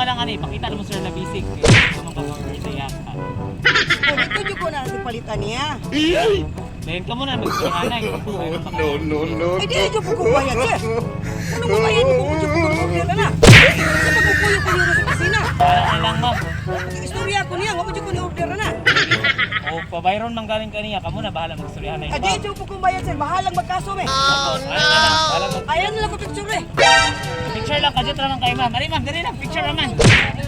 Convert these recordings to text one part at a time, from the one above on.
nga lang ani, pakita mo sir Labisig kay ito man ka-order sa yaka. Oh, dito jud ko na palitan niya. Dayon ka muna magsuranay. No, no, no. Ay, di jud ko bayad, sir. Ano mo bayad ko kung jud ko order na? Sa pagkukuyo ko niyo sa kusina. Para na lang, ma'am. Istorya ko niya, wa jud ko ni order na. O pabayron man galing kaniya, kamo na bahala magstoryahanay. Ay, di jud ko bayad, sir. Bahalang magkaso me. Oh, no. Bahala mag Ayan na lang ko picture eh. Picture lang kadyo ra man kay ma'am. Ari ma'am, dali lang picture raman.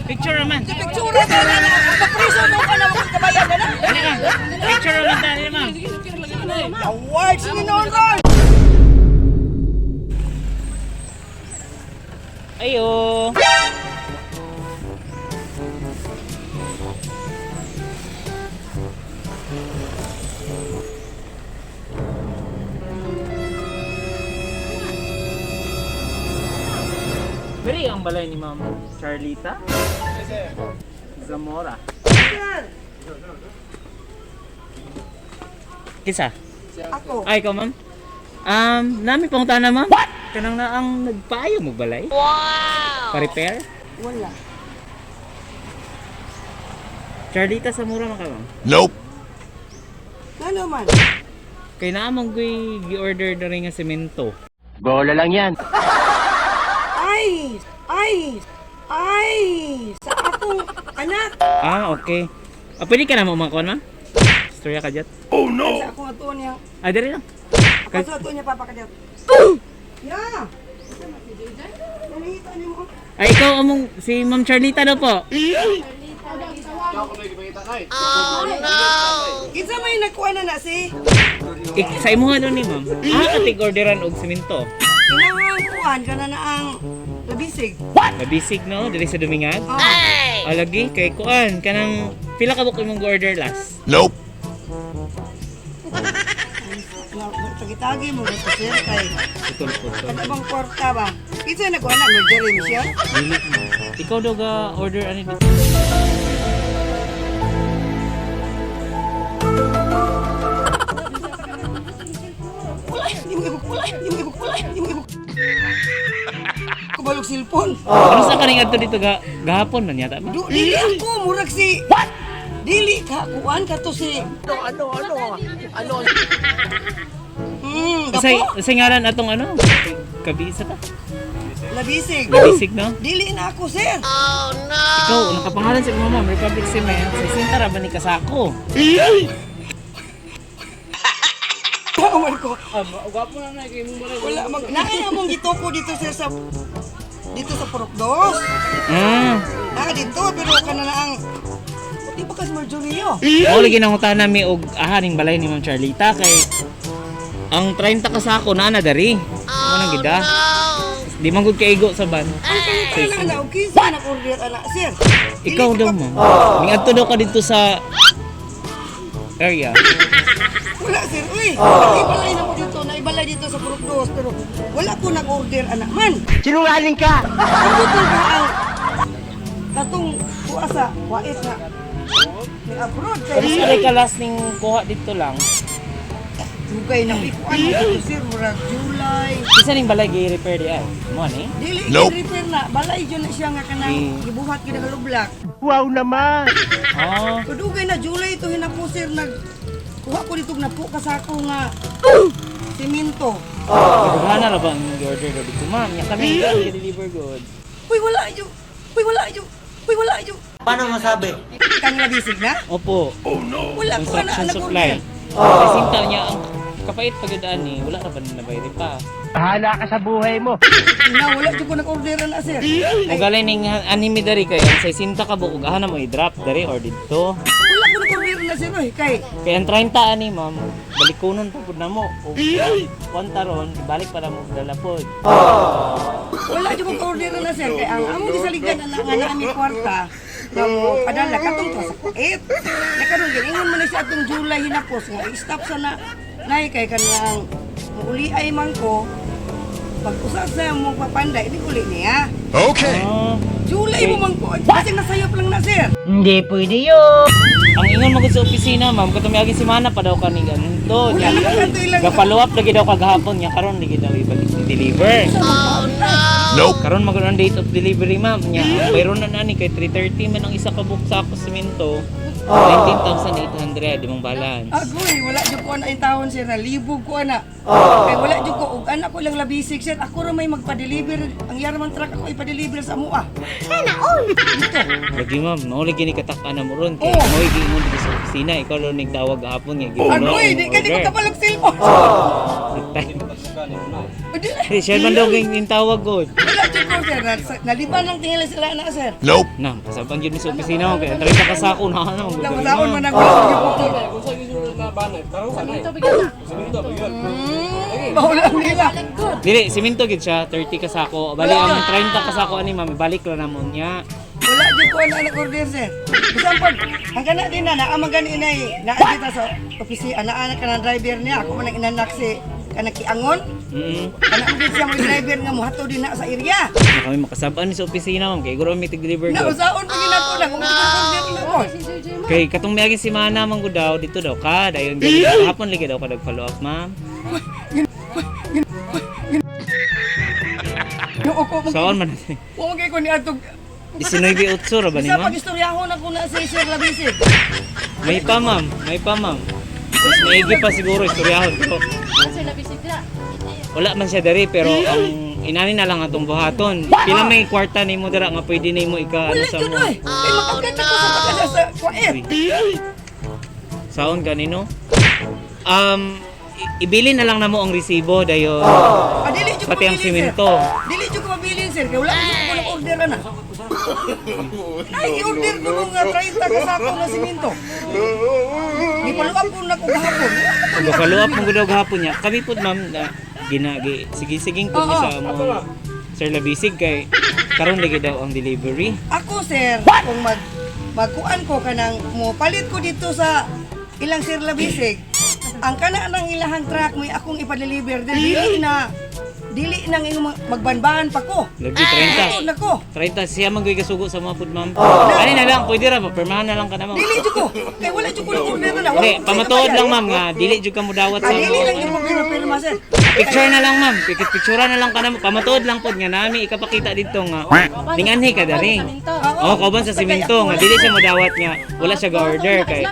Picture raman. Sa picture na na na. Papriso mo ka na wakong kabayan na na. Dali ma'am. Picture raman dali ma'am. Awards ni Nonon! Ayo. Beri ang balay ni Ma'am Charlita Zamora. Kisa? Ako. Ay, ikaw, ma'am? Nami pang tana, ma'am. What? Kanang na ang nagpaayo mo balay? Wow! Pa-repair? Wala. Charlita Zamora man ka, ma'am. Nope. Ano man? Kay naamang go'y gi-order na rin nga semento. Bola lang yan. Ay! Ay! Ay! Sa akong anak! Ah, okay. Ah, pwede ka na mo mangkuan, ma'am? Istorya ka dyan. Sa akong atuon niya. Ah, dali lang. Ako sa atuon niya, Papa Kadyat. Yeah! Nalihita niyo mo. Ay, ikaw among si Ma'am Charlita daw po. Kinsa may nagkuha na na si? Ik, sa imuha daw ni ma'am. Ah, katig orderan og semento. Kinahang kuan ka na na ang labisig. Nabisig no, diri sa Dumingag. Ah, Ah, lagi kay kuan kanang pila ka buk imong order last? Nope. Tagi-tagi mo ito sir kay Putol putol. kada bang kwarta ba? Kinsa nagkuha na Marjorie Michelle? Dili mo. Ikaw daw ga order ani dito. Wala, hindi mo ibuk, wala, hindi mo ibuk, wala, hindi mo ibuk. Kubalog cellphone. Ano sa kaning adto dito ga gahapon man yata ba? Du, dili ako murag si What? Dili ka kuan ka to si Ano ano ano ano. Say Gapo. say ngalan atong ano? Kabisa ta. Labisig. Nabisig no? Dili na ako sir. Ikaw nakapangalan sa imo ma'am, Republic Cement. Sa Sinta ra ba ni kasako? Tawar ko. Ah, gwapo na na kay imong balay. Wala mag naay among gitoko dito sir sa dito sa Purok Dos. Ah, dito pero kana na ang di ba kas Marjorie? Mao lagi nangutana nami og aha ning balay ni Ma'am Charlita kay ang 30 ka sako naa na dari. Oh, nang gida. Di man gud kaigo sa ban. Ang kaya na na og kinsa nag-order ana sir. Dili Ikaw ko daw ka- mo. Ningadto daw ka dito sa area. Wala sir, uy. Naibalay na mo dito, naibalay dito sa Purok Dos pero wala ko nag-order ana man. Sinungaling ka! Ang butong ka ang katong kuha sa wais na ni abroad kay Pero sa ka last ning kuha dito lang. dugay na ikuan mo dito sir murag July. Kinsa ning balay gi-repair di ay? Mo ni? Dili Nope. repair na balay jud na siya nga kanang gibuhat gyud nga lublak. Wow naman! Oh. So dugay na July ito hinapos sir nag kuha ko dito na po kasako nga simento. Dughan na ra ba ang gi-order daw dito ma'am? Nya kami gi-deliver good. Uy wala yo. Uy wala yo. Uy wala yo. Paano masabi? Kang labisig na? Opo. Wala ko na Construction nag-order. supply. Sa Sinta niya ang kapait pagudaan ni wala ra ba na nabayri pa. Bahala ka sa buhay mo! Na wala jud ko nag-order na sir. O galing ning anime dari kay ang 60 ka buok aha na mo i-drop dari or didto. Wala ko nag-order na sir oy kay Kay ang 30 ani ma'am, balikonon pa pud namo. O kuan taron, ibalik pa namo dala pod. Wala jud ko order na sir kay ang among gisaligan na nga naami kwarta nga mo padala katong to sa Kuwait. Nakaron gid ingon man na siya atong July hinapos nga i-stop sa na nay kay kanang muuli ay man ko pag usa sa mong papanday di uli niya. Okay. Ah, July mo man ko kasi nasayop lang na sir. Hindi pwede yun! ang ingon mo gud sa opisina ma'am, katong miagi semana pa daw kani ganito. Wala Nya naman kanto ilang ga follow up lagi daw kagahapon nya karon lagi daw ibalik deliver. Oh no. Nope. Karon magud ang date of delivery, ma'am. Nya, bayron na nani kay 330 man ang isa ka buok sako semento. 19,800 imong balance. Agoy, wala jud ko ana intawon, sir, nalibog ko ana. Kay wala jud ko og anak ko lang labisig, sir. Ako ra may magpa-deliver. Ang yara man truck ako ipa-deliver sa amoa. Lagi, ma'am, mao lagi ni katak-an na mo ron kay Oh. mo'y giingon dito sa opisina, ikaw lang nagtawag gahapon nga giuno. Agoy, di ka di ko kapalog cellphone. O, di Di siya man daw yung tawag ko. wala jud ko, sir. Naliban lang tingala sila na, sir. Na, pasabang yun sa opisina mo kay ang 30 ka sako na ano. Nausaon man ang wala jud ko. Bawala nila. Dili, simento gid siya, 30 ka sako. Bali ang 30 ka sako ani, ma'am, balik lang namon niya. Wala jud ko ana nag-order, sir. Bisan pod, ang kana din na naa man gani inay, naa kita sa opisina, naa na kanang driver niya. Ako man ang inanak si kanang kiangon. Kana man gid siya mo driver nga mohatod din na sa area. Na kami makasabaan sa opisina, ma'am, kay guro mi tig-deliver ko. Nausaon pa ginako na kung ko order na ko. Kay katong miagi si Mana man gud daw dito daw ka dayon gani hapon lagi daw ka nag-follow up, ma'am. Yung uko mo. Saon man. Wa man kay ko ni atog. 19.8 ra ba ni, Bisa ma'am? pag istoryahon ako na si Sir Labisig. May pa, ma'am, may pa, ma'am. Mas maigi pa siguro istoryahon ko. Wala man siya dari pero ang inani na lang atong buhaton. Pila may kwarta nimo dira nga pwede nimo ika ano Wala sa jud mo. oy. Kay makaganda ko sa pagkasa sa kuwait. Saon ganino? Ibili na lang namo ang resibo dayon. Ah, dili jud ko Pati ang mabilin, sir. simento. Dili jud ko mabilin, sir, kay wala jud ko nang order ana. Ay, i-order ko nung 30 ka sako na simento. Di paluap ko na ko gahapon. Pag-follow up mo gud gahapon niya. Kami pud, ma'am, na ginagi sige-siging po mi sa mo Sir Labisig kay karon lagi daw ang delivery. Ako, sir, kung magkuan ko kanang mo palit ko dito sa ilang Sir Labisig, ang kana ng ilahang truck may akong ipa-deliver din dili na ngayong magbanbahan pa ko. Lagi 30. Ito na ko. 30 siya man gud kasugo sa mga pud, ma'am. Ani na lang pwede ra pirmahan na lang ka na, ma'am. Dili jud ko. Kay wala jud ko ng order na. Dili, pamatuod lang, ma'am, nga dili jud ka mo dawat sa Ah, dili lang jud ko pirma, sir. Picture na lang, ma'am. Picture na lang ka na. Pamatuod lang pod nga nami ikapakita dito nga ninganhi ka dari. Oh, kauban sa simento nga dili siya modawat nga wala siya ga-order kay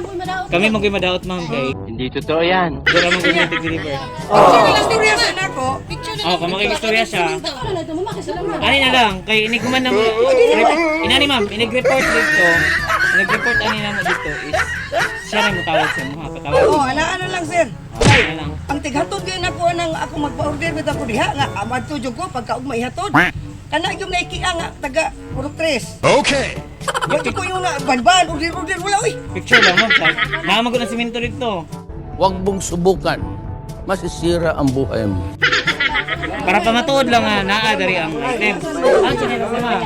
kami mo gyud madaot, ma'am, kay Hindi totoo yan. dira mo gyud deliver. Picture na lang storya sa nako. Oh, kung makikistorya siya. Ani na lang kay iniguman na mo. Inani, ma'am, inig-report dito. Inig-report ani na mo dito is siya rin mo tawag sa mo ha, patawag. Oh, ana lang, sir. Ano na lang. Ang tighatod gyud nako nang ako magpa-order bitaw ko diha nga amadto jud ko pagka ugma ihatod. Kana yung naikia nga taga Purok Tres. Okay. Wa jud ko yung na banban order order wala oy. Picture lang, ma'am. Naa man gud ang simento dito. Huwag mong subukan. Masisira ang buhay mo. Para pamatuod lang nga naa dari ang item. Ang sinila sa ma'am.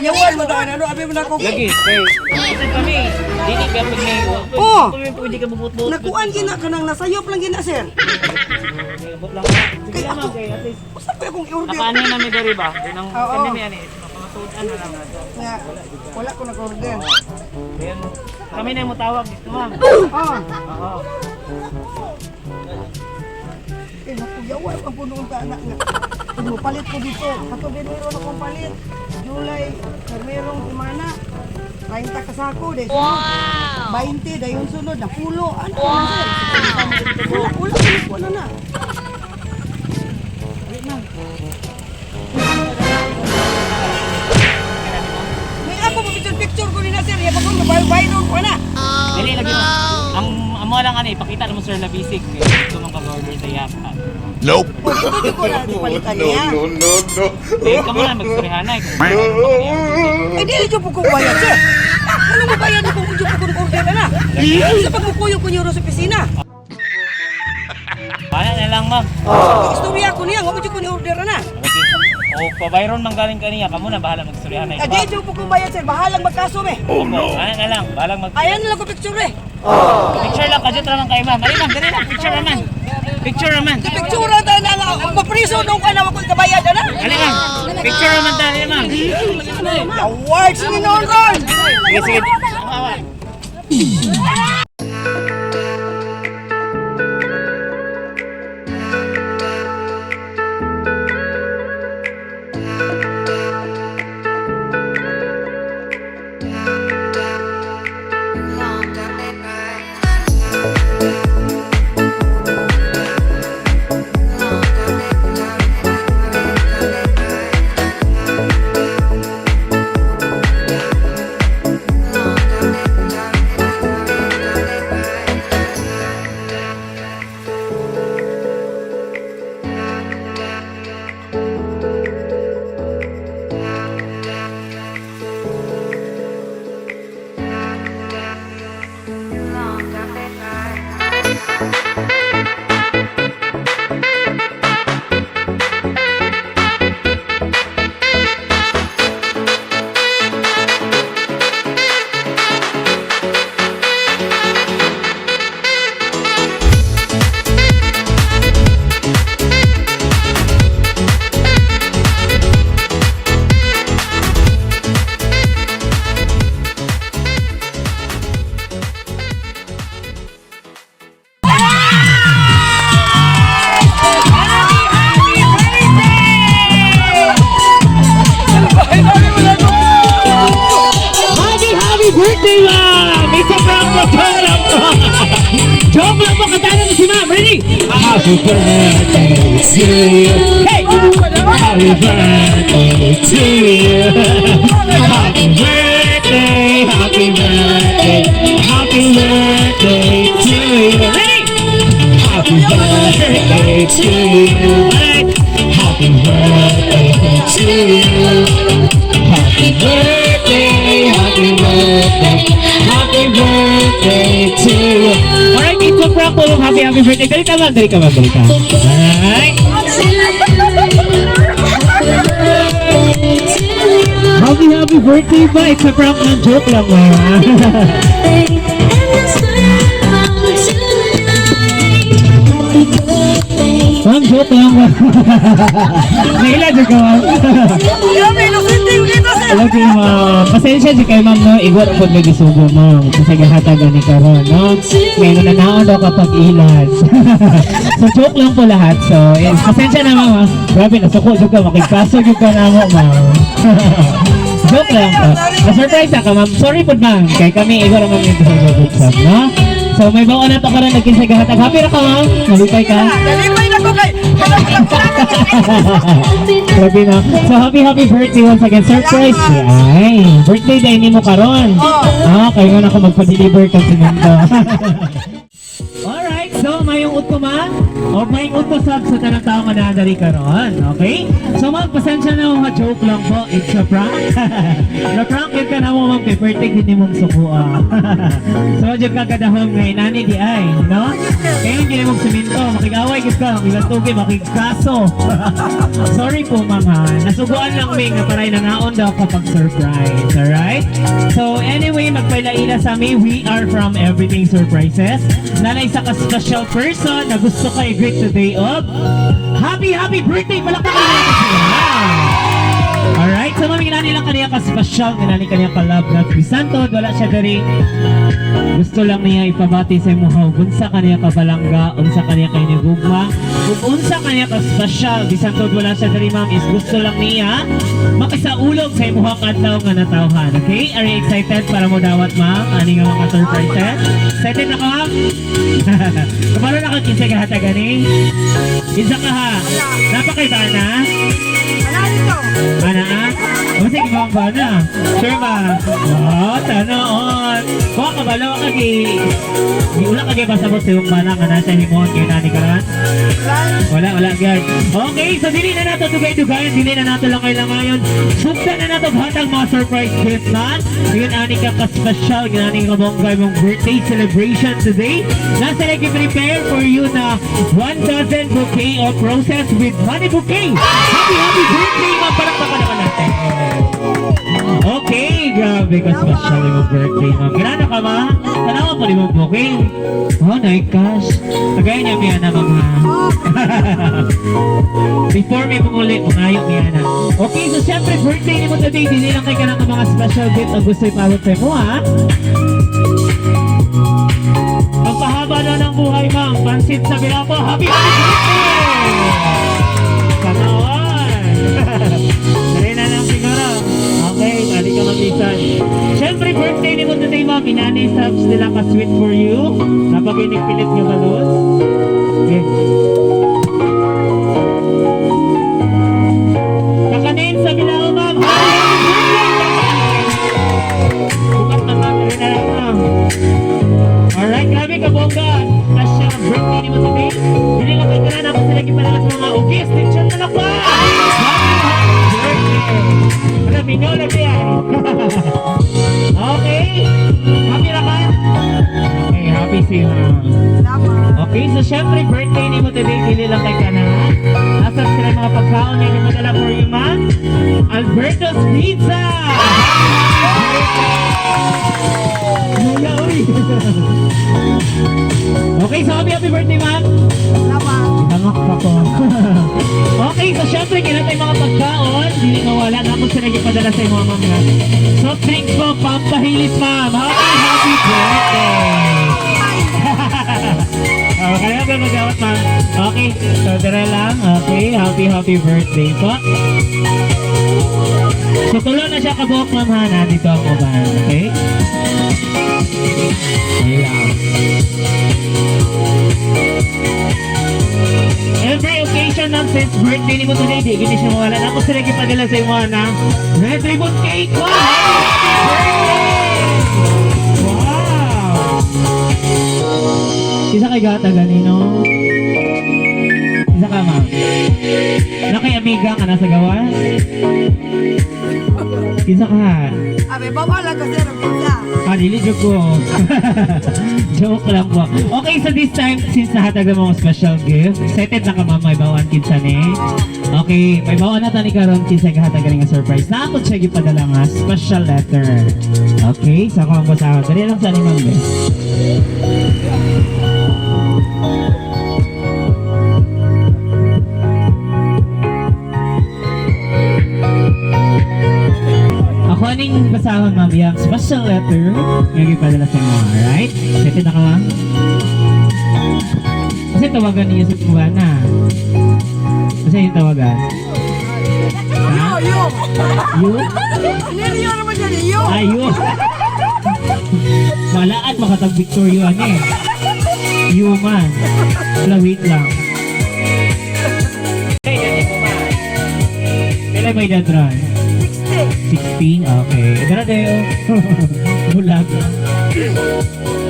Yawan mo daan ano abi mo nako. Lagi, kay kasi kami, dili ka pag may Oh! kami pwede ka bubot-bot. Nakuan gina kanang nasayop lang gina, sir. Abot lang. Sige Kay lang, ako ma'am, kay at least usa pa akong i-order. nakaano na mi dari ba? Nang Oo. kami mi ani mapamatuod na lang nato. Nga wala ko nag-order. Ayan. Kami na yung mutawag dito, ma'am. Oh. Oo. Eh, naku, yawan ang puno ka anak nga. Pag palit ko dito, kato meron akong palit. July, merong imana. 30 kasako, dahil sunod. 20, dahil sunod, napulo. Ano? Wow! Wala, wala, wala, wala na. May ako, picture picture ko rin na, sir. Yapag ko, viral ko na. Dili lagi, ma'am. Ang amo lang ani ipakita mo Sir Labisig kay dito man kag-order sa Yapa. Nope. O, dito di ko na palitan niya. No, no, no. Kaya kamo na magstoryahanay kung Eh, dili jud po ko bayad, sir. Ano mo bayad kung jud po ko order na? Sa pagmukuyo ko niyo sa opisina. Bahala na lang, ma'am. Istorya ko niya, nga mo jud ko ni order na. Okay. O pabayron man galing kaniya, kamo na bahala magstoryahanay. Ah, di jud po ko bayad, sir. Bahalang magkaso me. Oh no. Bahala na lang, bahalang mag Ayan na lang ko picture eh. Picture lang kadyo ra man kay ma'am. Ay ma'am, dali lang picture raman. Picture raman. Picture ta na nga mapriso nung ka na ko kabayad ana. Dali, ma'am. Picture raman ta dali, ma'am. Awards ni Noron. Sige, sige. Happy birthday to you. Hey! Happy birthday to you. Happy birthday, happy birthday, happy birthday to you. Ready? Happy birthday to you. Alright. Happy birthday to you. Happy birthday, happy birthday, happy birthday to you. Alright, it's a prank po. Happy, happy birthday. Dali ka, ma'am. Dali ka, ma'am. Dali ka. Alright. Happy, happy birthday ba? It's a prank ng joke lang, ma'am. Ma'am, joke lang, ma'am. Naila, joke ka, ma'am. Grabe, inosente yung dito, sir. Okay, ma'am. Pasensya di kay ma'am, no? Igor ang may gisugo, ma'am. Kasi gahatag ani karon, no? Ngayon na naon daw kapag ilad. So, joke lang po lahat. So, eh, pasensya na, ma'am, ha? Grabe, nasuko jud ka. Makigkaso jud ka na mo, ma'am. Joke lang po. Na-surprise na ka, ma'am. Sorry po, ma'am. Kay kami, igor ang ma'am yung gisugo sab, no? So, may baon na to karon nagkinsa gahatag. Happy ra ka, ma'am? Malipay ka? Nalipay na ko kay. Grabe na. So happy happy birthday once again. Surprise. Ay, birthday day nimo karon. Ah, kayo na ako magpa-deliver kag simento. Alright, so mayong udto ma o mayong udto sab sa tanang tao nga naa karon, okay? So ma'am, pasensya na mga joke lang po. It's a prank. Na prank yun ka na mo ma'am kay birthday gid nimong suko ah. So jud ka kadahom nga inani di ay, no? Kayo gid nimong simento, makigaway gid ka, makilantugi, makigkaso. Sorry po ma'am ha. Nasuguan lang mi nga paray nangaon daw kapag surprise, alright? So anyway, magpailaila sa mi. We are from Everything Surprises. Nanay sa ka special person na gusto kay greet today of happy happy birthday! Palakpakan natin sila! Alright, so mami ginani lang kaniya ka-special, ginani kaniya ka-love na Crisanto, wala siya diri. Gusto lang niya ipabati sa imuha ug unsa kaniya ka balangga, unsa kaniya kay nigugma, ug unsa kaniya ka special bisan tod wala siya diri ma'am is gusto lang niya makisaulog sa imuhang adlaw nga natawhan. Okay? Are you excited para mo dawat ma'am? Ani nga mga surprises? Excited na ka ma'am? Kabalo na ka kinsa kahatag ani? Kinsa ka ha? Napakaiba na? Ano dito? Ana ah? O sige, mga bana. Sure ba? Oh, sana on. Kuha ka ba? Lawa ka gi... Di ula ka gi pasabot sa iyong bana nga nasa himon kay nani karan? Wala, wala gyud. Okay, so dili na nato dugay-dugayan, dili na nato lang kailangayon. Sugdan na nato hatag mga surprise gift man. Yun ani ka ka-special, yun ani ka bongga mong birthday celebration today. Nasa lagi prepare for you na 1 dozen bouquet of roses with money bouquet. Happy, happy birthday mga palakpakan naman natin. Okay, grabe ka special yung birthday ma'am. Ginana ka ma? Tanawa pa rin mong bouquet. Oh, night cash. Kagaya niya miya na ma'am ha. Before may manguli, mangayo niya na. Okay, so syempre birthday ni mo today. Dili lang kay kanang mga special gift ang gusto ipawat sa mo ha. Pampahaba na ng buhay ma'am. Pansit sa Bilapo. Happy happy birthday! Kanawan! Dali na lang siguro. Okay, balik ka mag-isan. Siyempre, birthday ni mo today, ma'am. Inani subs nila ka-sweet for you. Napaginig pilit nyo balot. Okay. Kakanin sa Bilao, ma'am. Happy birthday! Bukat na, ma'am. Dali na lang, ma'am. Alright, grabe ka bongga. Special ang birthday ni mo today. Dili lang kay kanan ako sila gipanalas mga ugis. Lechon na lang pa! Happy happy birthday! Wala, mingaw lang siya. Okay. Happy na ka? Okay, happy si ma'am. Salamat. Okay, so syempre birthday ni mo today, dili lang kay kana. Asa sila mga pagkaon na inyong madala for you, ma'am? Alberto's Pizza! Lula, uy! Okay, so happy happy birthday, ma'am! Salamat. Hangak pa ko. Okay, so syempre, kailan tayong mga pagkaon. Hindi mawala na kung sila nagpadala sa mga ma'am na. Soft drinks po, pampahilit, ma'am. Happy, happy birthday! Okay, okay, magawat, ma'am. Okay, so dire lang. Okay, happy, happy birthday po. So tulo na siya kabuok, ma'am, ha? Nandito ang uban, okay? Okay lang. Every occasion ng since birthday ni mo today, di gini siya mawala. Ako sila gipadala sa imo na red ribbon cake. Wow! Happy birthday! Wow! Isa kay gata ganino. Isa ka, ma'am. Na kay amiga ka nasa gawa? Isa ka. Abe, bawala ka, sir. Kinsa. Ah, dili joke ko. Joke lang po. Okay, so this time, since nahatag na mo ang special gift, excited na ka, ma'am, may bawaan kinsa ni. Okay, may bawaan na tani karon kinsa gahatag nga surprise. Na ako siya gipadala nga special letter. Okay, so ako ang basahan. Dali lang sa ni ma'am, be. Ako aning basahon, ma'am, yung special letter nga gipadala sa imo, alright? Excited na ka, ma'am? Kasi tawagan niyo sa Cubana. Kasi yung tawagan? Yo, yo. You? Niliyo naman yan, yo. Ayo! Malaan makatag Victorio ano eh. You man. Wala, wait lang. Pila may dadran? 60. 16? Okay. Ito na tayo. Bulag.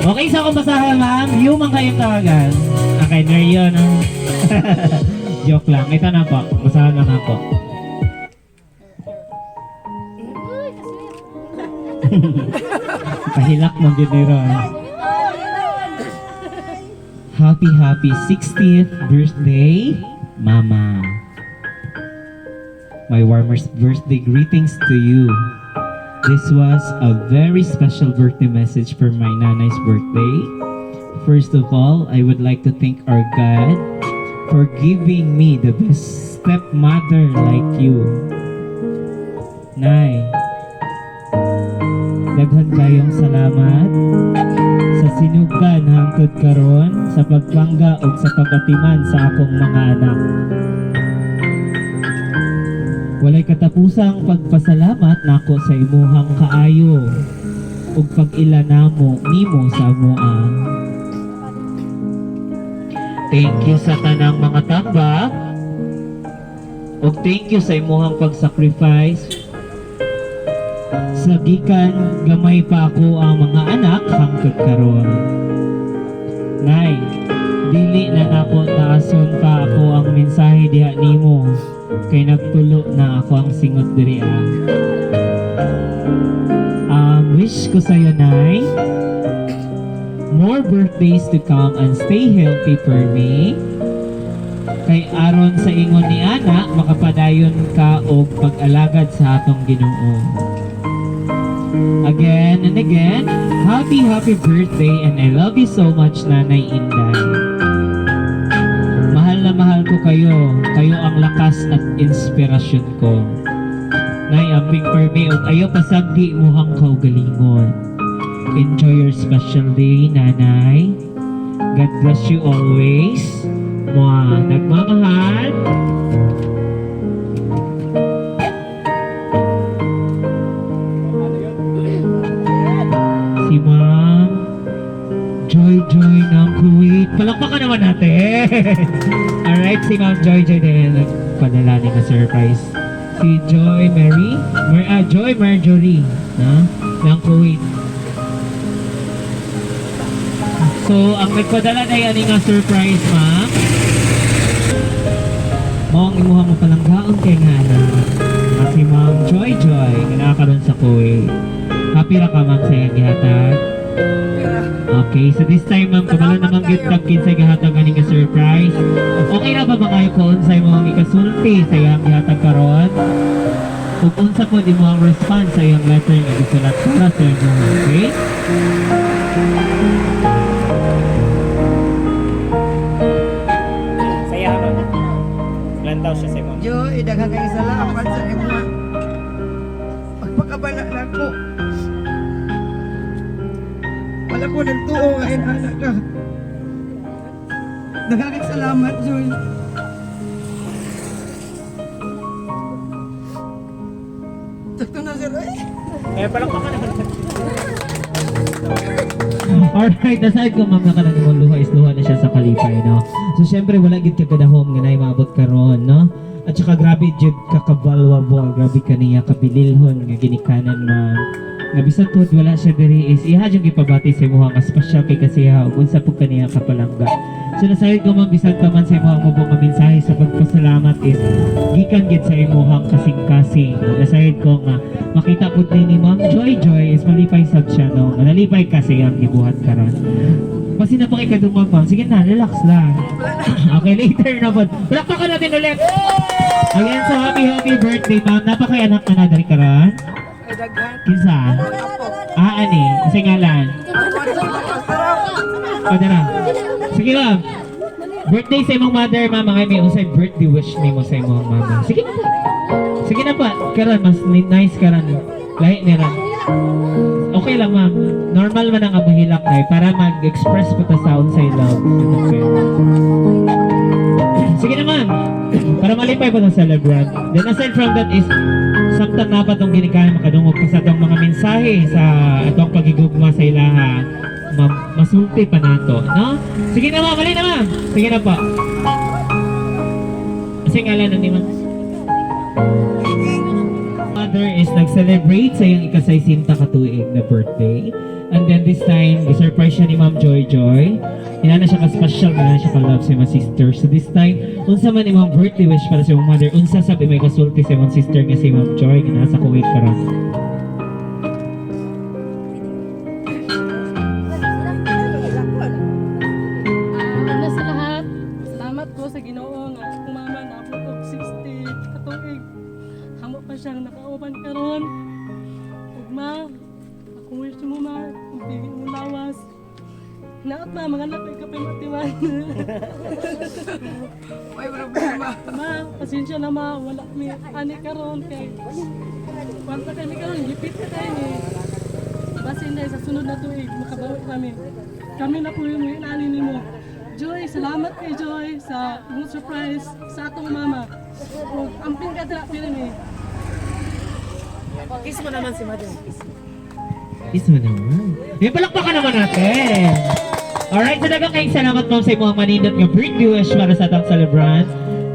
Okay, so kung basahan, ma'am, yung man kayong tawagan. Okay, Neryo, no? Joke lang. Ito na po. Basahan na nga po. Pahilak mo gid ni Ron. Happy, happy 60th birthday, Mama. My warmest birthday greetings to you. This was a very special birthday message for my nanay's birthday. First of all, I would like to thank our God for giving me the best stepmother like you. Nay, daghan kayong salamat sa sinugdan hangtod karon sa pagpangga ug sa pagatiman sa akong mga anak. Walay katapusang pagpasalamat nako sa imuhang kaayo ug pag-ila namo nimo sa amoa. Thank you sa tanang mga tambak ug thank you sa imuhang pag-sacrifice sa gikan gamay pa ako ang mga anak hangtod karon. Nay, dili na nako taason pa ako ang mensahe diha nimo kay nagtulo na ako ang singot diri ah. Wish ko sa'yo, Nay, more birthdays to come and stay healthy for me. Kay aron sa ingon ni Ana, makapadayon ka og pag-alagad sa atong Ginoo. Again and again, happy happy birthday and I love you so much, Nanay Inday. Mahal na mahal ko kayo. Kayo ang lakas at inspirasyon ko. Nay, amping for me ug ayo pasagdi muhang kaugalingon. Enjoy your special day, Nanay. God bless you always. Mua, nagmamahal. Si Ma'am Joy Joy ng Kuwait. Palakpakan naman natin. Alright, si Ma'am Joy Joy din nagpadala ng surprise. Si Joy Mary, Joy Marjorie, no? Ng Kuwait. So, ang nagpadala na yan nga surprise, ma'am. Mao ang imuha mo palanggaon kay nga na. Si Ma'am Joy Joy, nga nakakaroon sa Kuwait. Happy ra ka, ma'am, sa iyang gihatag. Okay, so this time, ma'am, kabalo naman gyud tag kinsay gihatag ani nga surprise. Okay ra ba ba kayo kung unsay mo ang ikasulti sa iyang gihatag karon? Ug unsa po imo ang response sa iyang letter nga gisulat para sa imo, okay? Saya ma'am. Lantaw siya sa imo. Joy, daghang kayong salamat sa imo. Pagpakabala na ko. Wala ko nagtuo nga inana ka. Daghang kayong salamat, Joy. Sakto na, sir. Ay. Eh, palakpakan naman. Alright, aside ko, ma'am, na kanang imong luha is luha na siya sa kalipay, no? So, syempre, wala gid ka kadahom nga naay maabot karon, no? At saka grabe jud ka kabalwabol, grabe ka niya kabililhon nga ginikanan, ma'am. Nga bisan pod wala siya diri is iha jud gipabati sa imuha nga special kay kasiha ug unsa pud kaniya kapalangga. So nasayod ko, ma'am, bisan pa man sa imuhang mubong nga mensahe sa pagpasalamat is gikan gid sa imuhang kasing-kasing. Nasayod ko nga makita pud ni Ma'am Joy Joy is malipay sab siya, no. Nga nalipay kasi ang gibuhat karon. Basta na pa kay kadungog, ma'am. Sige na, relax lang. Okay, later na po. Palakpakan natin ulit. Again, so happy, happy birthday, ma'am. Napakay anak na diri karon. Ay, daghan. Kinsa? Ah, ani. Kasi ngalan. Padara. Sige, ma'am. Birthday sa imong mother, ma'am. Mga may unsay birthday wish nimo sa imong mama. Sige na po. Sige na po. Karon mas nice karon. Lahi ni ran. Okay lang, ma'am. Normal man ang amuhilak kay para mag-express po ta sa unsay love. Okay. Sige naman. Para malipay po ng celebrant. Then aside from that is, samtang na pa itong ginikanan makadungog pa sa atong mga mensahe sa atong pagigugma sa ilaha, masulti pa nato, no? Sige na, ma'am, mali na, ma'am. Sige na po. Kasi ngalan na ni ma'am. Mother is nag-celebrate sa iyang ikasaysinta katuig na birthday. And then this time, i-surprise siya ni Ma'am Joy Joy. Inana siya ka-special, inana siya ka-love sa imong sister. So this time, unsa man imong birthday wish para sa imong mother, unsa sab imong kasulti sa imong sister nga si Ma'am Joy nga nasa Kuwait karon? Una sa lahat, salamat ko sa Ginoo nga akong mama naabot og 60 katuig. Hamo pa siyang nakauban karon. Ug ma, akong wish mo, ma, kung pili mo lawas. Naot ma, mga anak kay kapil matiwan. May problema. Ma, pasensya na ma, wala mi ani karon kay kwanta kami karon, gipit ka tayo ni. Basin dahil sa sunod na tuig, makabawi kami. Kami na po yung inani nimo. Joy, salamat kay Joy sa imong surprise sa atong mama. Ug amping ka dira pirmi. Kiss mo naman si mother. Kiss mo naman. May palakpakan naman natin. Alright, so daghang kayong salamat, ma'am, sa imong manindot nga birthday wish para sa atong celebrant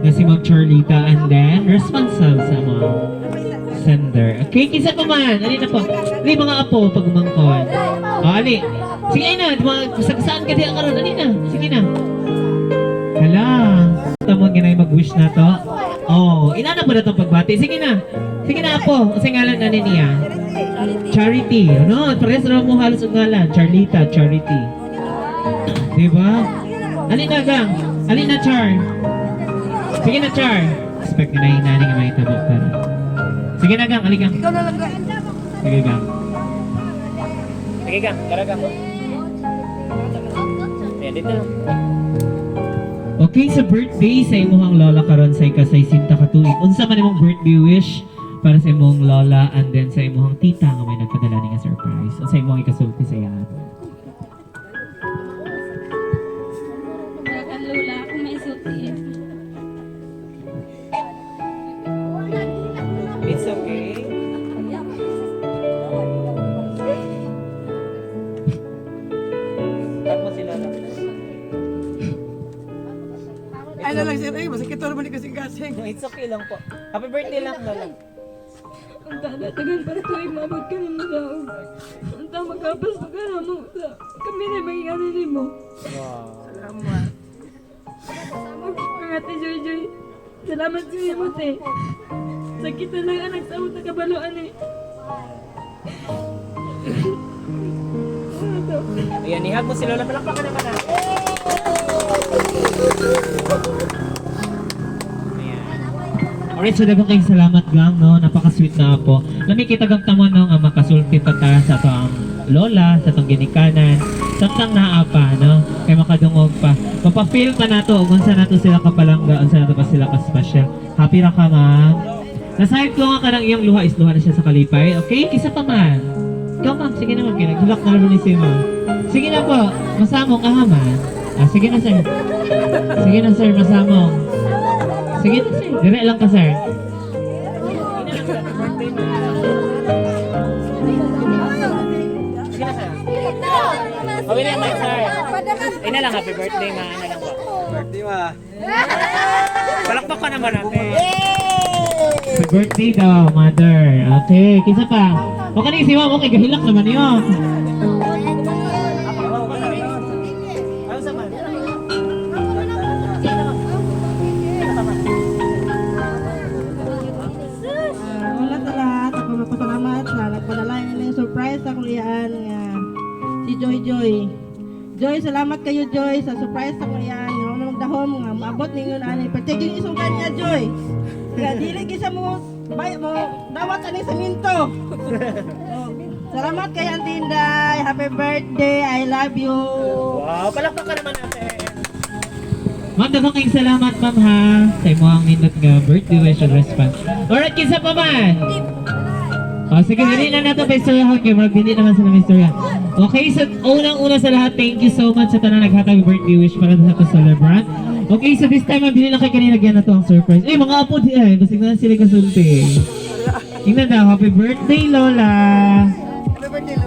nga si Ma'am Charlita and then responsive sa mga sender. Okay, kinsa pa man? Ali na po. Ali, mga apo, pag umangkon. Oh, ali. Sige na, mga, saan ka diya karon? Ali na. Sige na. Hala. Tamon ginay mag-wish na to. Oh, inana po na tong pagbati. Sige na. Sige na, apo. Kasi ngalan na ni niya. Charity. Ano? Parehas na mo halos ang ngalan. Charlita, Charity. Di ba? Ali na, gang. Ali na, Char. Sige na, Char. Expect na yung nani nga may tabo pero. Sige na, gang. Ali, gang. Ikaw na lang, guys. Sige, gang. Sige, gang. Tara, gang. Ayan, dito lang. Okay, sa birthday sa imuhang lola karon sa ikasaysinta katuig. Unsa man imong birthday wish para sa imong lola and then sa imuhang tita nga may nagpadala ni nga surprise? Unsa imong ikasulti sa iya? Kaya Lola, akong maisulti. It's okay. Tag mo si Lola. Ano lang sir, ay, masakit naman ni kasing-kasing. It's okay lang po. Happy birthday lang, Lola. Ang tala, tagal para tuig maabot ka ng nalaog. Ang tama magapas pa ka na mo. Kami na maging ano nimo. Wow. Salamat. Mga Ate Joy Joy, salamat sa iyo mo, te. Sakit na lang anak sa among nakabaluan eh. Ano to? Ayan, ihag mo si Lola. Palakpakan naman natin. Ayan. Alright, so daghang kayong salamat, gang, no? Napaka-sweet na po. Lami kita gang tamo, no, nga makasulti pa ta sa ato ang lola, sa atong ginikanan. Samtang naa pa, no? Kay makadungog pa. Mapa-feel pa nato kung unsa nato sila kapalangga, unsa nato pa sila ka-special. Happy ra ka, ma'am. Nasahib ko nga kanang iyong luha is luha na siya sa kalipay. Okay, kisa pa man. Ikaw, ma'am, sige na, ma'am. Kinaghulak na naman ni si ma'am. Sige na po. Masamong ka, ha, ma'am. Ah, sige na, sir. Sige na, sir. Masamong. Sige na, sir. Dire lang ka, sir. Sige na, sir. Pabili ang mic, sir. Ina lang, happy birthday, ma. Ano lang po. Birthday, ma. Palakpak ka naman natin. Happy birthday daw, mother. Okay, kinsa pa? Okay na si ma'am, okay, gahilak naman niyo. Wala sa lahat, ako magpasalamat sa nagpadala nila yung surprise sa akong iyaan nga si Joy Joy. Joy, salamat kayo Joy sa surprise sa akong iyaan nga una magdahom nga maabot ninyo na ani. Pertiging isugan niya Joy. Nga dili gisa mo bay mo dawat ani sa minto. Oh, salamat kay Auntie Inday. Happy birthday. I love you. Wow, palakpak ka naman natin. Ma'am, daghang kayong salamat, ma'am, ha, sa imong nindot nga birthday wish and response. Alright, kinsa pa man? Oh, sige, dili na nato pa istoryahan kay murag dili naman sila may istorya. Okay, so unang-una sa lahat, thank you so much sa tanang naghatag birthday wish para sa ato celebrant. Okay, so this time, mabili lang kay kanina gyan na to ang surprise. Eh, mga apo di ay, basig na sila kasulti. Tingnan daw, happy birthday, Lola.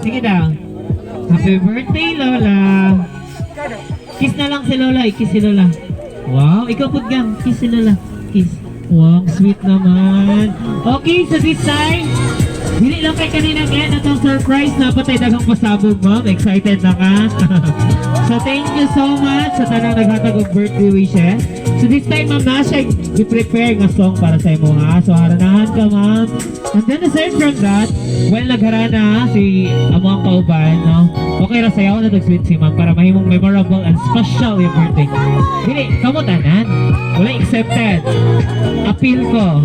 Sige daw. Happy birthday, Lola. Kiss na lang si Lola, i-kiss si Lola. Wow, ikaw pud gang, kiss si Lola. Kiss. Wow, ang sweet naman. Okay, so this time, dili lang kay kanina kaya na tong surprise na patay daghang pasabog, ma'am. Excited na ka? So thank you so much sa tanang naghatag og birthday wishes. So this time, ma'am, na siya i-prepare nga song para sa imo ha. So haranahan ka, ma'am. And then aside from that, well, nagharana si amo ang kauban, no? Okay ra sayaw na sweet si ma'am para mahimong memorable and special yung birthday. Dili, kamo tanan. Wala accepted. Appeal ko.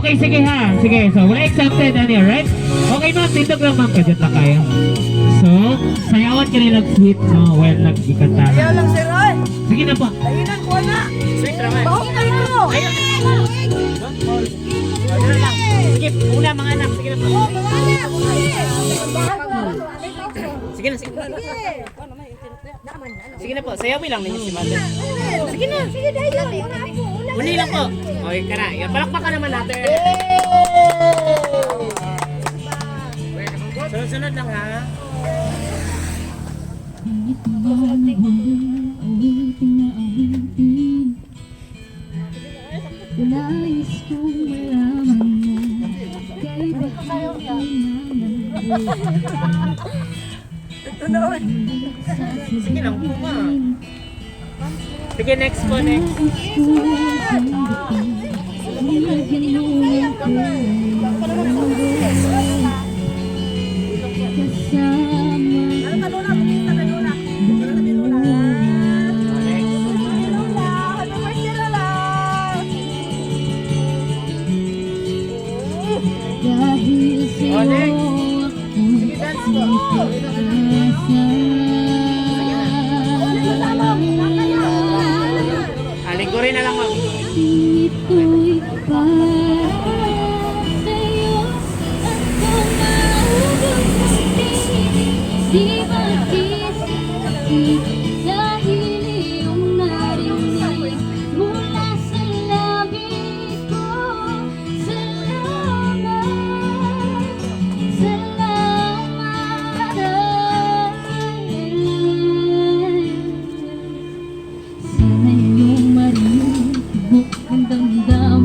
Okay, sige ha. Sige, so wala accepted ani, alright? Okay, ma'am, tindog lang ma'am, kadyot lang kayo. So, sayawan ka nilang sweet, no? While nagkikanta. Ayaw lang sir, oy. Sige na po. Tahinan ko na. Sweet raman. Bahong kayo ko. Ano lang. Sige, una mga anak. Sige na po. Sige na, sige. Sige na po, sayawin lang ninyo si mother. Sige na, sige dayon. Una ako, una. Uli lang po. Okay ka na. Yan, palakpakan naman natin. Sunod-sunod lang ha. Nais kong malaman mo kay Sige lang po ma. Sige, next po, next. Next. Dahil sa'yo Oh, next. Sige, dance po. Ah, lingkurin na lang ma'am. Ito'y para sa'yo. At kung maubos ang tingin, di magkisakit dahil iyong narinig mula sa labi ko. Salamat, salamat. Sana iyong marinig tibok ng damdamin.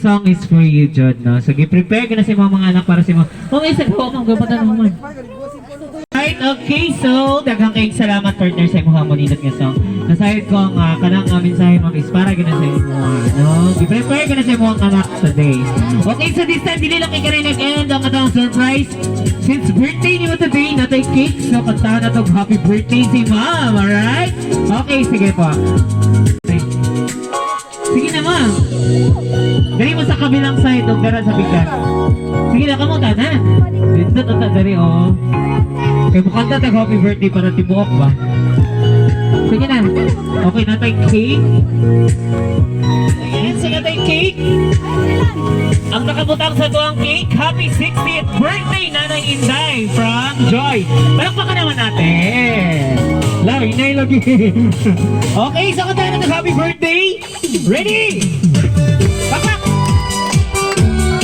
song is for you, Jod, no? So, gi-prepare ka na sa imong mga anak para sa imong. Oh, may isa ka, ma'am, gabatan mo man. Right, okay, so daghang kayong salamat, partner, sa imong monindot nga song. Nasayod ko nga kanang nga mensahe, ma'am, is para gina sa imo, no? Gi-prepare ka na sa imong anak today. Okay, so this time dili lang kay kanay nag-end ang atong surprise. Since birthday nimo today, natay cake, so kantahan na tong happy birthday si ma'am, alright? Okay, sige po. Sige na, ma'am. Dali mo sa kabilang side, og dara sa bigat. Sige na, kamo tanan. Dito ta dali, oh. Kay mukanta tag happy birthday para tibuok ba? Sige na. Okay, natay cake. Ayan, so natay cake. Ang nakabutang sa tuwang cake, happy 60th birthday, Nanay Inday from Joy. Palakpakan naman natin. Lagi, inay lagi. Okay, so kanta na happy birthday. Ready? Pakpak!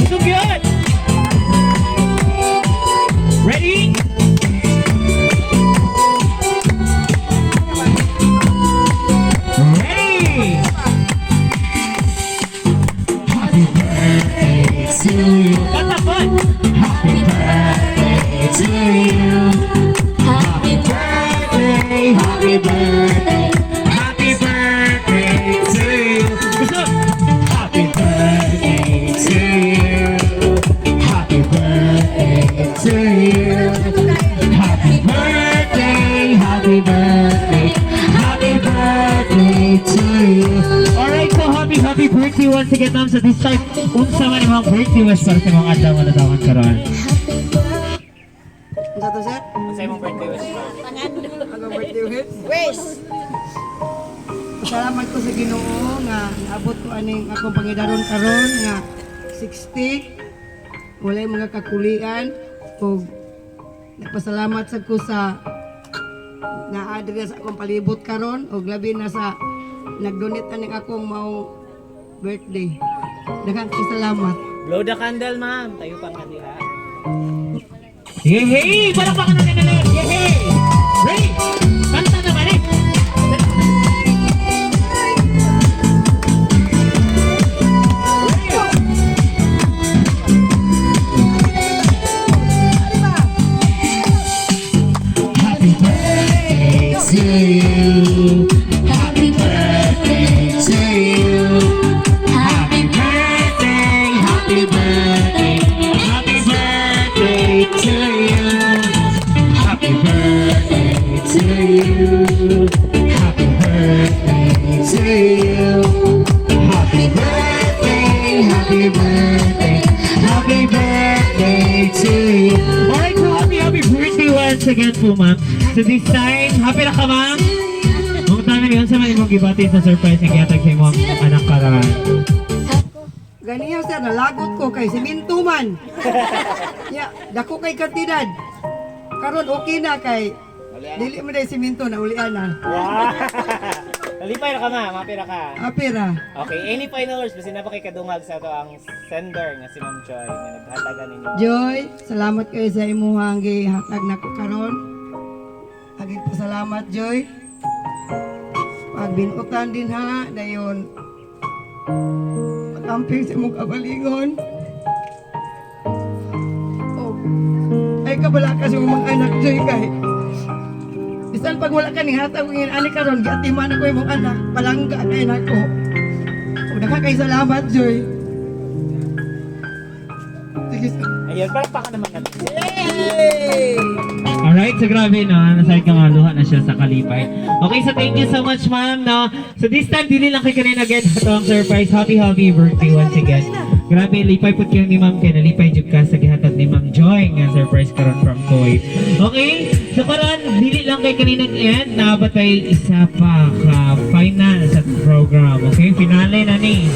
So good! Ready? Ready! Happy birthday to you. Patapon! Happy birthday to you. Happy birthday, happy birthday, happy birthday to you. Gusto? Happy birthday to you. Happy birthday to you. Happy birthday, happy birthday, happy birthday to you. Alright, so happy, happy birthday once again, ma'am. So this time, unsa man imong birthday wish para sa mga adlaw nga natawag karon? Unsa to, sir? Unsa imong birthday wish, ma'am? Ako birthday wish? Wish! Salamat ko sa Ginoo nga naabot ko aning akong pangidaron karon nga 60, walay mga kakulian, ug nagpasalamat sad ko sa naa diri sa akong palibot karon ug labi na sa nag-donate aning akong maong birthday. Daghang salamat. Blow the candle, ma'am. Tayo pa nga nila. Yehey! Palakpakan natin ulit! Yehey! Ready? Kanta naman eh! Happy birthday to you. Happy birthday to you. Happy birthday, happy birthday, happy birthday to you. Happy birthday to you. Happy birthday to you. Happy birthday, happy birthday, happy birthday to you. Alright, so happy, happy birthday once again po, ma'am. So this time, happy na ka, ma'am? Kung tanan yun sa mga imong gibati sa surprise nga gihatag sa imong anak karon. Ganiya sir, nalagot ko kay siminto man. Ya, dako kay kantidad. Karon okay na kay dili man day siminto na ulian na. Wow! Nalipay na ka, ma'am. Happy na ka. Apira. Okay, any final words? Basta na pa kay kadungag sa ato ang sender nga si Ma'am Joy nga naghatagan ninyo. Joy, salamat kayo sa imuhang gihatag nako karon. Agig pasalamat, Joy. Pagbinutan din ha, dayon patamping sa imong kabalingon. Oh, ay kabala ka sa imong mga anak, Joy, kay bisan pag wala ka ning hatag ng ani karon, giatiman ako imong anak, palangga kay nako. O daghan kay salamat, Joy. Sige, sir. Ayun, palakpakan naman natin. Alright, so grabe no, nasayad ka nga luha na siya sa kalipay. Okay, so thank you so much, ma'am, no. So this time, dili lang kay kanina again ito ang surprise. Happy, happy birthday once again. Grabe, lipay pud kayo ni ma'am kay nalipay jud ka sa gihatag ni Ma'am Joy nga surprise karon from Kuwait. Okay, so karon dili lang kay kanina end, nabatay isa pa ka final sa program. Okay, finale na ni.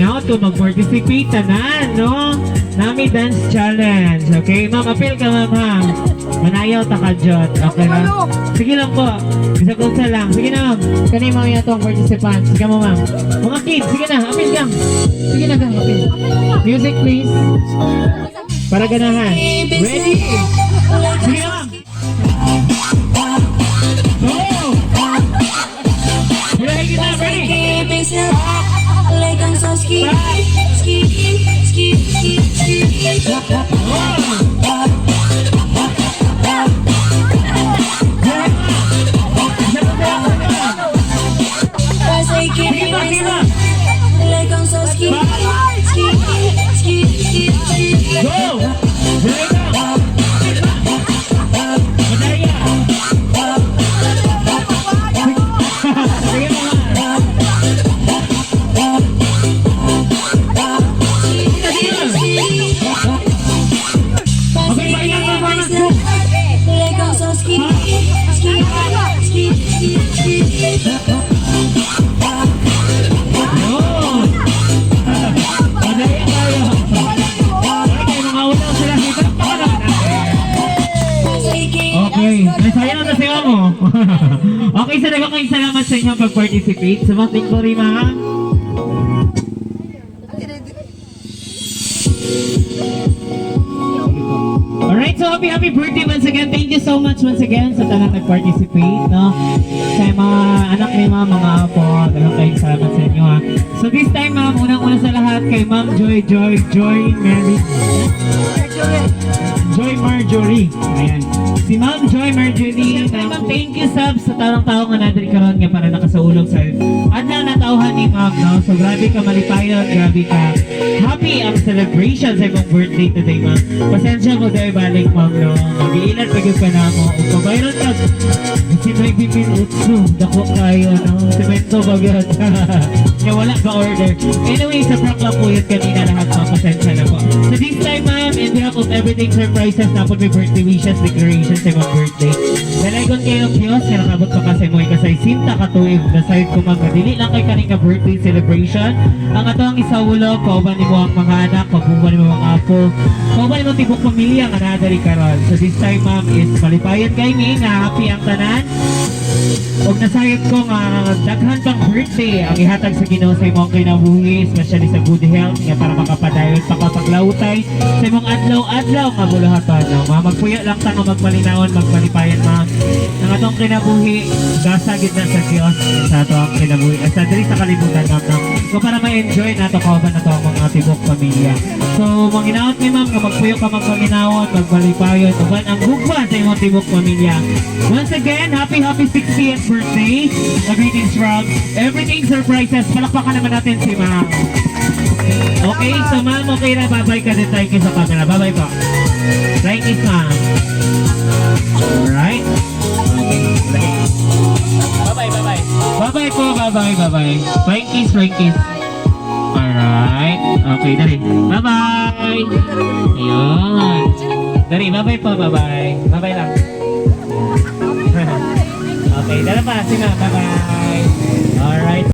Now to mag-participate na, no? Nami Dance Challenge. Okay, ma'am, appeal ka, ma'am, ha? Manayaw ta ka, Jot. Okay lang? Sige lang po. Bisa kung lang. Sige na, ma'am. Kani, ma'am, yung atong participants. Sige mo, ma'am. Mga kids, sige na. Appeal kang. Sige na, kang. Appeal. Music, please. Para ganahan. Ready? Sige na, ma'am. Go! Ready kita, ready? Like I'm so scared. Dali na. Madaya. Sige, mama. Okay, pahinga ka mga group. Ski, ski, ski, ski, ski. Yun. Madaya tayo. Okay, mga unaw sila. Palakpakan naman natin. Okay, nasaya na si Mamo. Okay, sa daghang kayong salamat sa inyong pag-participate. Sa mga tingkori, ma'am. Alright, so happy, happy birthday once again. Thank you so much once again sa tanang nag-participate, no? Sa mga anak ni ma'am, mga apo, daghang kayong salamat sa inyo, ha. So this time, ma'am, unang-una sa lahat kay Ma'am Joy Joy Joy Mary Joy Marjorie. Ayan. Si Ma'am Joy Marjorie. Ma'am, thank you sab sa tarong tao nga nadiri karon nga para nakasaulog sa adlaw na tawhan ni Ma'am, no? So grabe ka malipayon, grabe ka happy ang celebration sa imong birthday today, ma'am. Pasensya mo dahil balik, ma'am, no? Mag-iilan pa gyud ka na mo. Ug pabayron ka 19 mil otso. Dako kayo, no? Semento ba gyud? Nga wala ka order. Anyway, sa prank lang po yun kanina lahat, ma'am. Pasensya na po. So this time, ma'am, in behalf of Everything Surprises, napod may birthday wishes, declarations sa imong birthday. Dalaygon kayo, Diyos, nga nakabot pa ka sa imong ikasay sinta katuig. Nasayod ko, ma'am, nga dili lang kay kaning ka birthday celebration. Ang ato ang isawulo, kauban nimo ang mga anak, kauban nimo ang apo, kauban nimo tibok pamilya nga naa diri karon. So this time, ma'am, is malipayon kay mi nga happy ang tanan. Og nasayod ko nga daghan pang birthday ang ihatag sa Ginoo sa imong kinabuhi, especially sa good health nga para makapadayon pa kapaglawtay sa imong adlaw-adlaw nga buluhaton. No? Ma, magpuyo lang ta nga magmalinawon, magmalipayan, ma. Ang atong kinabuhi, gasa gid na sa Dios sa ato ang kinabuhi. Sa diri sa kalibutan, ma'am, no? So para ma-enjoy nato kauban nato ang mga tibok pamilya. So manginaot ni ma'am nga magpuyo ka magpaminawon, magmalipayon, uban ang gugma sa imong tibok pamilya. Once again, happy happy 60th birthday. The greetings from Everything Surprises. Palakpakan naman natin si ma'am. Okay, so ma'am, okay na. Bye-bye ka din. Thank you sa camera. Bye-bye po. Thank you, ma'am. Alright. Okay. Bye-bye, bye-bye. Bye-bye po, bye-bye, bye-bye. Flying kiss, flying kiss. Alright. Okay, dali. Bye-bye. Ayun. Dali, bye-bye po, bye-bye. Bye-bye lang. Okay, dala pa. Sige, bye-bye. Alright.